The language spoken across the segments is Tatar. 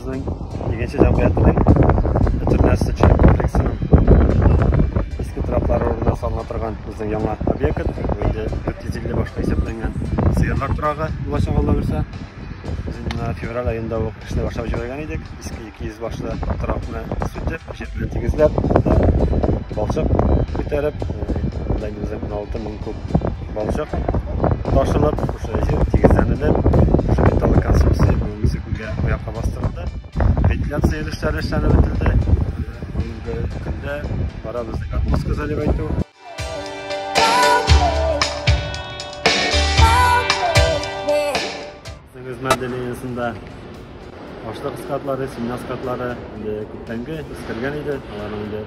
безнең Игенче җәмгыятенең ветеринар-сөтчелек комплексының иске тораклары урынына салына торган безнең яңа объект. Бу инде 450 башка исәпләнгән сыерлар торагы булачак, Алла бирсә. Без инде менә февраль аенда ук эшне башлап җибәргән идек. Иске 200 башлы торакны сүтеп, җир белән тигезләп, анда балчык күтәреп, монда инде безнең 16 мең куб балчык ташылып, шушы җир тигезләнелеп, шушы металлоконструкция бүгенге көнгә аякка бастырылды. Вентиляция өлешләре эшләнеп бетелде. Бүгенге көндә бара безнең отмостка заливать итү. Безнең отделениесендә ашлык складлары, семена складлары инде күптәнге искергән иде. Аларның инде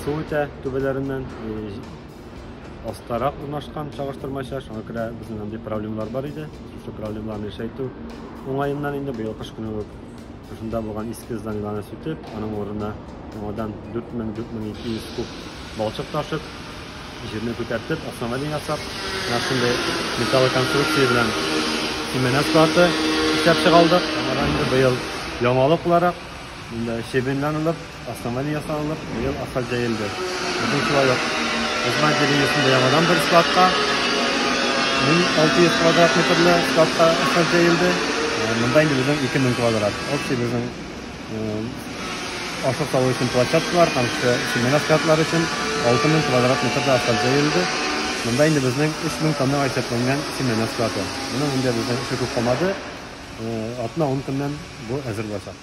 су үтә түбәләреннән, астарак урнашкан чагыштырмача, шуңа күрә безнең андый проблемалар бар иде. Шушы проблемаларны ишәйтү уңаеннан инде быел кыш көне үк шушында булган иске зданиеләрне сүтеп, аның урынына яңадан 4000-4200 куб балчык ташып, җирне күтәртеп, основание ясап, менә шундый металлоконструкция белән симена склады эшләп чыгардык. Яңадан инде быел яңалык буларак инде щебеньләнелеп, основание ясалып, быел асфальт җәелде. Безнең шулай ук Узма отделениесендә яңадан бер складка 1600 квадрат метрлы складка асфальт җәелде. Монда инде безнең 2000 квадрат. Общий безнең ашлык салу өчен площадкалар һәм семена складлар өчен 6000 квадрат метрда асфальт җәелде. Монда инде безнең 3000 тоннага исәпләнгән семена склады. Моның инде безнең эше күп калмады. Атна 10 көннән бу әзер булачак.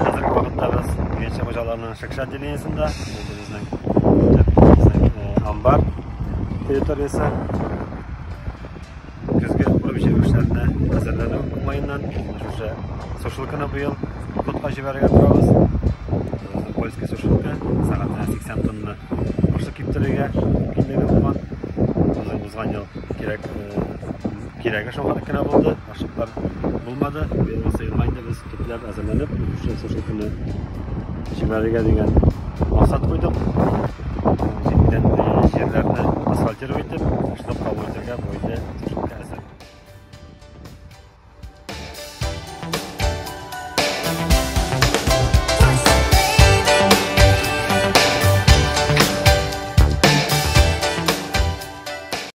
Хәзерге вакытта без Игенче хуҗалыгының Шекше отделениесендә, безнең төп амбар территориясе. Көзге урып-җыю эшләренә әзерләнү уңаеннан шушы сушилканы быел ходка җибәрергә торабыз. Безнең польский сушилка сәгатенә 80 тонна ашлык киптерергә мөмкинлеге булган. Безнең узган ел кирәк кирәге шул кадәр кенә булды, ашлыклар булмады. Быелгысы елга инде без төпләп әзерләнеп, шушы сушилканы җибәрергә дигән максат куйдык. Җирдән җирләрне асфальтировать итеп, ашлык кабул итәргә бу инде